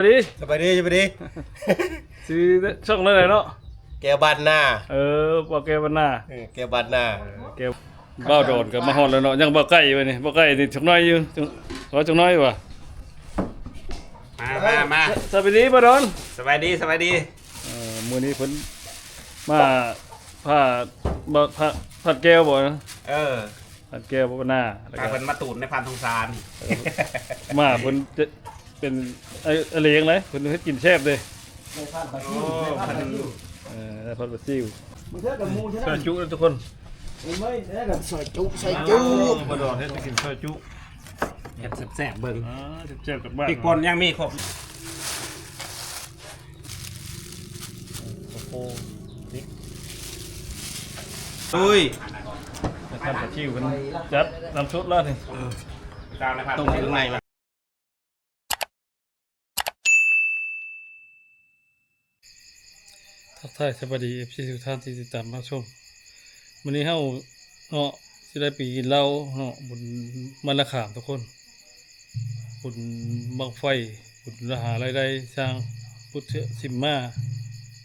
ສະບາຍດີ ສະບາຍດີ ສະບາຍດີ ຊື່ຊ່ອງແນວໃດເນາະ? ແກ້ວບ້ານນາ ເອີ ບ່າວແກ້ວບ້ານນາ ເອີ ແກ້ວບ້ານນາ ແກ້ວ ບ່າວດອນກໍມາຮອດແລ້ວເນາະ ຍັງບໍ່ໃກ້ໄວ້ນີ້ ບໍ່ໃກ້ນີ້ຈັກໜ້ອຍຢູ່ ຂໍຈັກໜ້ອຍວ່າ ມາ ມາ ມາ ສະບາຍດີບ່າວດອນ ສະບາຍດີ ສະບາຍດີ ເອີ ມື້ນີ້ເພິ່ນມາ ພາ ພາ ພັດແກ້ວບໍ່? ເອີ ພັດແກ້ວ ພັດນາ ແລ້ວກໍພາເພິ່ນມາຕູດໃນພານສົງສານ ເອີ ມາເພິ່ນຈະເປັນ ເອີ ອາເລງເລີຍ ເພິ່ນເຮັດກິນແຊບເດ້ ໂອ້ ເພິ່ນ ເອີ ໄດ້ພັດປາຊິວ ເອີ ຊອຍຈຸທຸກຄົນ ຊອຍຈຸ ຊອຍຈຸ ມາດອກເຮັດກິນຊອຍຈຸ ເຮັດແຊບໆເບິ່ງ ອ່າ ແຊບໆ ຈາກບ້ານ ພິກປ່ອນຍັງມີຄົບ. ໂອ້ໂຫ ນີ້ ໂອ້ຍ ທ່ານປາຊິວເພິ່ນຈັດນ້ຳຊຸດແລ້ວນີ້ ເອີ ຕາມນະ ຕ້ມຢູ່ຂ້າງໃນມັນ ທັກທາຍສະບາຍດີ ເອັຟຊີ ທຸກທ່ານທີ່ຕິດຕາມຮັບຊົມ ມື້ນີ້ເຮົາເນາະ ຊິໄດ້ໄປກິນເຫຼົ້າເນາະ ບຸນມານະຂາມທຸກຄົນ ບຸນບັ້ງໄຟ ບຸນລະຫາລາຍໄດ້ສ້າງ ພຸດເຊາະຊິມມາ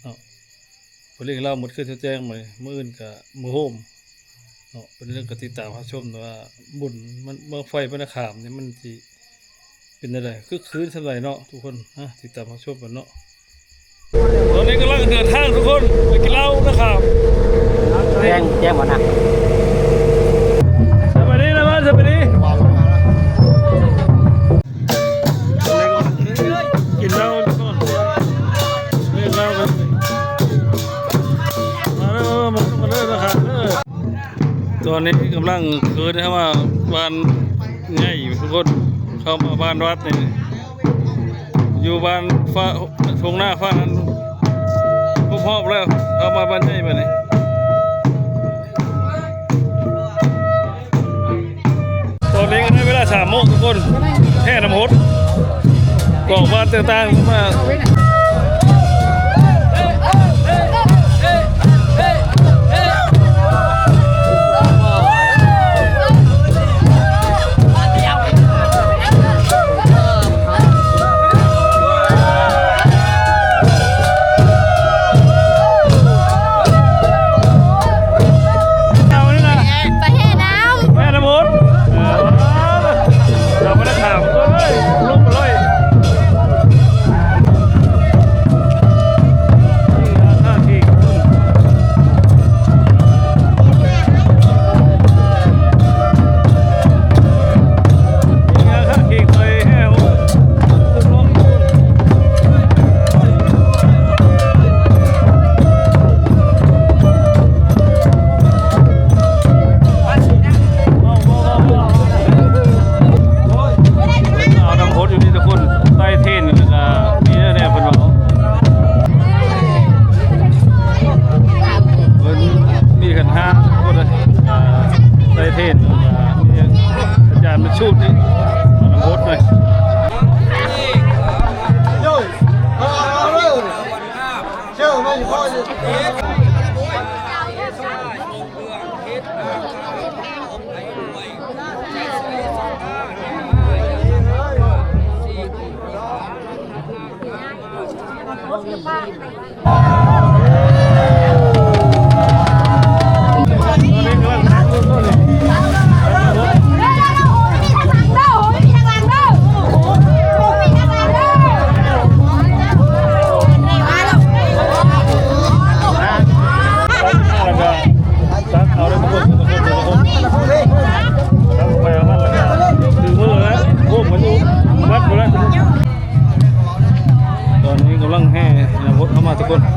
ເນາະ ເພິ່ນລ້ຽງເຫຼົ້າໝົດຄືນເທົ່າແຈ້ງ ມື້ ມື້ອື່ນກະມື້ໂຮມເນາະ ເພິ່ນເລື່ອງກະຕິດຕາມຮັບຊົມວ່າບຸນບັ້ງໄຟມານະຂາມນີ້ມັນຊິ ເປັນແນວໃດ ຄຶກຄື້ນສ່ຳໃດເນາະທຸກຄົນ ມາຕິດຕາມຮັບຊົມກັນເນາະ ຕອນນີ້ກຳລັງເດີນທາງທຸກຄົນ ໄປກິນເຫຼົ້ານະຄັບ ແຈ້ງ ແຈ້ງບໍ່ນະ ສະບາຍດີນະບ້ານ ສະບາຍດີ ກິນເຫຼົ້າທຸກຄົນ ກິນເຫຼົ້າກັນ ມາເດີ ມາເດີ ມາເດີນະຄັບເດີ. ຕອນນີ້ກຳລັງເຄີນເຂົ້າມາບ້ານໃຫຍ່ທຸກຄົນ ເຂົ້າມາບ້ານວັດນີ້ ຢູ່ບ້ານຟ້າ ທົ່ງນາຟ້ານັ້ນ ຄົບຮອບແລ້ວ ເຂົ້າມາບ້ານໃຫຍ່ບາດນີ້ ຕອນນີ້ກໍໄດ້ເວລາສາມໂມງທຸກຄົນ ແຫ່ນ້ຳຫົດ ກອງບ້ານຕ່າງໆມາ ໄປແຫ່ນ້ຳ ແມ່ນະມົດ ເອີ ເຮົາບໍ່ໄດ້ຖາມເລີຍ ລົງໄປເລີຍ ທ່າທີ່ ເອົານ້ຳຫົດຢູ່ນີ້ທຸກຄົນ ໃຕ້ເທນ ແລ້ວກະມີແນວແນວເພິ່ນເວົ້າ ເພິ່ນມີຂັນຫ້າທຸກຄົນເລີຍ ອ່າ ໃຕ້ເທນ ແລ້ວກະມີອາຈານມາສູດນີ້ ເອົານ້ຳຫົດໜ້ອຍ. ຕັກເອົາເລີຍທຸກຄົນ ຕັກໄປເອົາມາ ແລ້ວກະຖືມືແລ້ວ ໂອ້ ມັນຢູ່ວັດພຸ້ນແຫຼະ ຕອນນີ້ກຳລັງແຫ່ນຳບົດເຂົ້າມາທຸກຄົນ ທັງ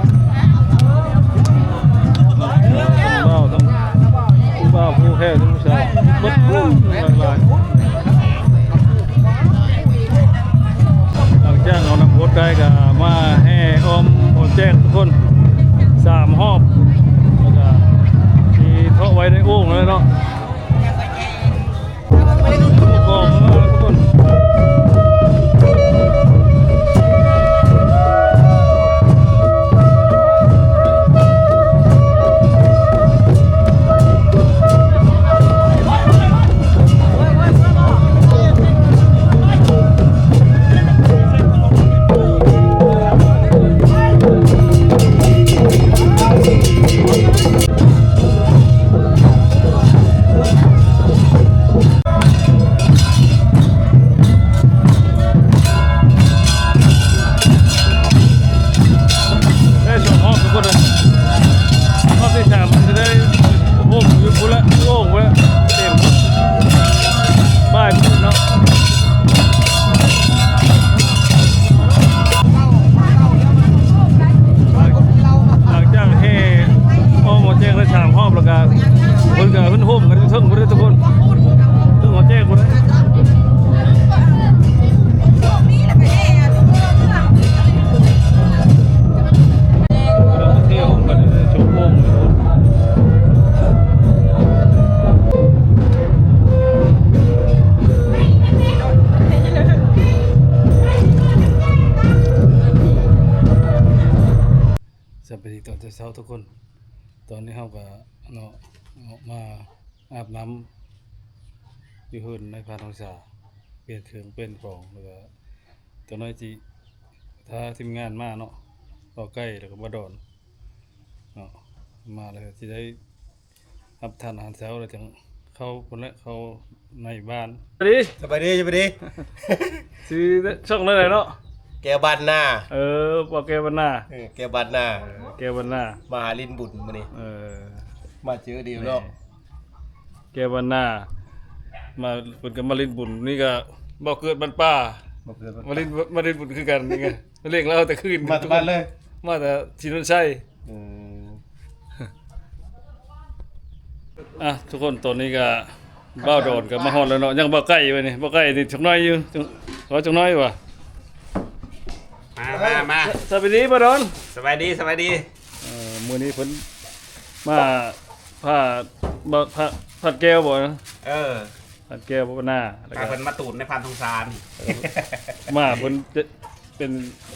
ບ່າວ ທັງຜູ້ບ່າວ ຜູ້ແຂກ ທັງຜູ້ສາວ ເບິດ ຫຼາຍໆ. ຫຼັງຈາກເອົານ້ຳພົດໄດ້ກະມາແຫ່ອ້ອມຫອມແຈກທຸກຄົນ ສາມຮອບ ແລ້ວກະຊິເທາະໄວ້ໃນໂອ່ງເລີຍເນາະ. ຕອນ ຕອນເຊົ້າໆ ທຸກຄົນ. ຕອນນີ້ເຮົາກໍເນາະ ອອກມາອາບນ້ຳຢູ່ເຮືອນນາຍພານທອງສາ ປ່ຽນເຄື່ອງປ່ຽນຂອງ ແລ້ວກໍຈັກໜ້ອຍຊິພາທີມງານມາເນາະ ບ່າວໄກ່ ແລ້ວກໍບ່າວດອນເນາະ ມາແລ້ວຊິໄດ້ ຮັບທານອາຫານເຊົ້າແລ້ວຈັ່ງເຂົ້າພຸ້ນແຫຼະ ເຂົ້າໃນບ້ານ. ສະບາຍດີ ສະບາຍດີ ສະບາຍດີ. ຊື່ຊ່ອງແນວໃດເນາະ? ແກ້ວບ້ານນາ. ເອີ ບ່າວແກ້ວບ້ານນາ. ເອີ ແກ້ວບ້ານນາ ເອີ ແກ້ວບ້ານນາ ມາຫຼິ້ນບຸນມື້ນີ້. ເອີ ມາເຈີດຽວເນາະ ແກ້ວບ້ານນາ ມາ ເພິ່ນກໍມາຫຼິ້ນບຸນ. ນີ້ກໍບ່າວເກີດບ້ານປ່າ ມາຫຼິ້ນ ມາຫຼິ້ນບຸນຄືກັນ. ນີ້ກໍ ມາລ້ຽງເຫຼົ້າແຕ່ຄືນ ມາແຕ່ບ້ານເລີຍ ມາແຕ່ສີນວນໄຊ. ເອີ ອ່ະ ທຸກຄົນ ຕອນນີ້ກໍບ່າວດອນກໍມາຮອດແລ້ວເນາະ ຍັງບ່າວໄກ່ໄວ້ນີ້. ບ່າວໄກ່ນີ້ຈັກໜ້ອຍຢູ່ ຂໍຈັກໜ້ອຍວ່າ ມາ ມາ ມາ. ສະບາຍດີບ່າວດອນ. ສະບາຍດີ ສະບາຍດີ. ເອີ ມື້ນີ້ເພິ່ນມາ ພາ ພາ ພາແກ້ວບໍ? ເອີ ພາແກ້ວ ພານາ ແລ້ວກໍພາເພິ່ນມາຕູດໃນພານທອງສານີ້ ມາເພິ່ນຈະເປັນ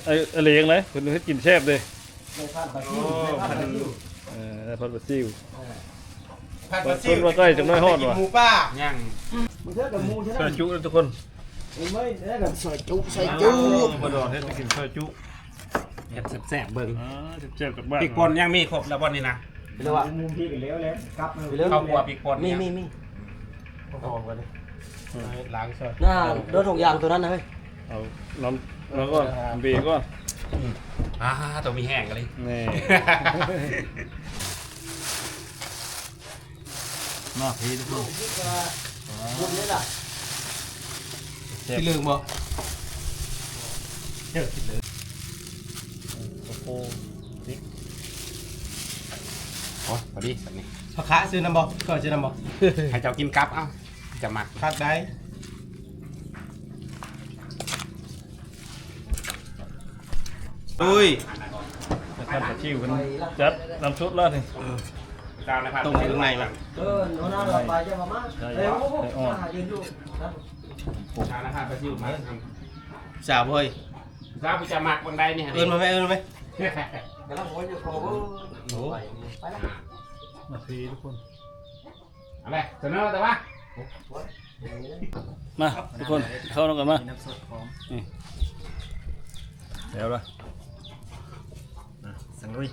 ອາ ອາເລງເລີຍ ເພິ່ນເຮັດກິນແຊບເດ້. ໂອ້ ເພິ່ນ ເອີ ນາຍພານປາຊິວ ເອີ ພານປາຊິວ ເພິ່ນວ່າໃກ້ຈັກໜ້ອຍຮອດວ່າ ໝູປ່າ ຍັງ ມັນເທື່ອກັບໝູຊະນັ້ນ ຊອຍຈຸທຸກຄົນ. ໂອ້ຍ ແລ້ວກໍຊອຍຈຸ ຊອຍຈຸ ໂອ້ ບໍ່ດອກເຮັດໄປກິນຊອຍຈຸ. ເຮັດແຊບໆເບິ່ງ ອ່າ ແຊບໆ ກັບບ້ານ. ພິກປົ່ນຍັງມີຄົບແລ້ວບໍ່ນີ້ນະ? ເລີຍວ່າ ມຸມພີ້ກັນແລ້ວແຫຼະ ກັບມາ ເລີຍ ເຂົ້າຄົວພິກປົ່ນ ມີ ມີ ມີ ຫອມກັນ ລ້າງຊອຍ ໜ້າ ໂດນຖົງຢາງຕົວນັ້ນນະເຮີ້ຍ. ເອົານ້ຳ ນ້ຳກ່ອນ ເບກ່ອນ. ອືມ ອ່າ ໂຕມີແຮງກັນເລີຍ ນີ້. ມາພີ້ທຸກຄົນ ບຸນນີ້ລະ ແຊບ ຊິເລີງບໍ່? ເດີ ຊິເລີງ. ໂອ້ໂຫ ຕິດ ໂອ້ຍ ພໍດີ ແບບນີ້ ຜັກຄາຊື້ນຳບໍ່? ເຂົ້າຊື້ນຳບໍ່? ໃຫ້ເຈົ້າກິນກັບ ເອົ້າ ຈະມັກ ຄັກໄດ. ໂອ້ຍ ທ່ານປາຊິວເພິ່ນຈັດນ້ຳຊຸດແລ້ວນີ້ ເອີ ຕ້ມເຄື່ອງໃນມາ ເອີ ຫົວໜ້າເຮົາໄປ ເຈົ້າມາ ໃສ່ ເອີ ໃສ່ອ່ອນ ຫາກິນຢູ່ນະ ທ່ານປາຊິວມາ ສາວເອີຍ ສາວຜູ້ຈະມັກເບິ່ງໄດ້ນີ້ ເອີ້ນມາແມ່ ເອີ້ນມາແມ່ ກຳລັງຫົວຢູ່ ໂອ້ ໄປ ໄປລະ ມາພີ້ທຸກຄົນ. ເອົາແຫຼະ ສະເໜີແຕ່ວ່າ ມາທຸກຄົນ ເຂົ້ານຳກັນມາ ກິນນ້ຳສົດຂອງ ນີ້ ແລ້ວລະ ອ່ະ ສັງລຸຍ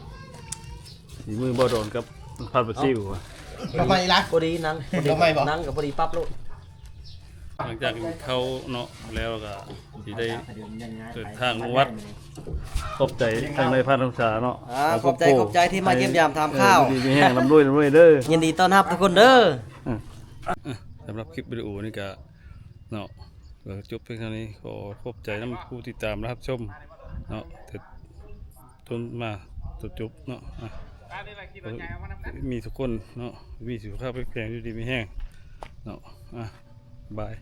ສີມືບ່າວດອນກັບພັດປາຊິວ. ເອົາ ເອົາໃໝ່ລະ ພໍດີໜັງ ພໍດີ ເອົາໃໝ່ບໍ່? ໜັງກໍພໍດີປັບໂລດ. ຫຼັງຈາກກິນເຂົ້າເນາະ ແລ້ວກໍຊິໄດ້ເດີນທາງລົງວັດ. ຂອບໃຈທາງນາຍພານທອງສາເນາະ ອ່າ ຂອບໃຈ ຂອບໃຈທີ່ມາຢ້ຽມຢາມຖາມຂ່າວ. ເອີ ຢູ່ດີມີແຮງ ລ່ຳລວຍ ລ່ຳລວຍເດີ ຍິນດີຕ້ອນຮັບທຸກຄົນເດີ. ອ່ະ ສຳລັບຄລິບວິດີໂອນີ້ກະເນາະ ກໍຈົບພຽງເທົ່ານີ້. ຂໍຂອບໃຈນຳຜູ້ຕິດຕາມ ແລະ ຮັບຊົມເນາະ ແຕ່ຕົ້ນມາຈົນຈົບເນາະ. ອ່ະ ມີທຸກຄົນເນາະ ມີສຸຂະພາບແຂງ ຢູ່ດີມີແຮງເນາະ. ອ່ະ ບາຍ.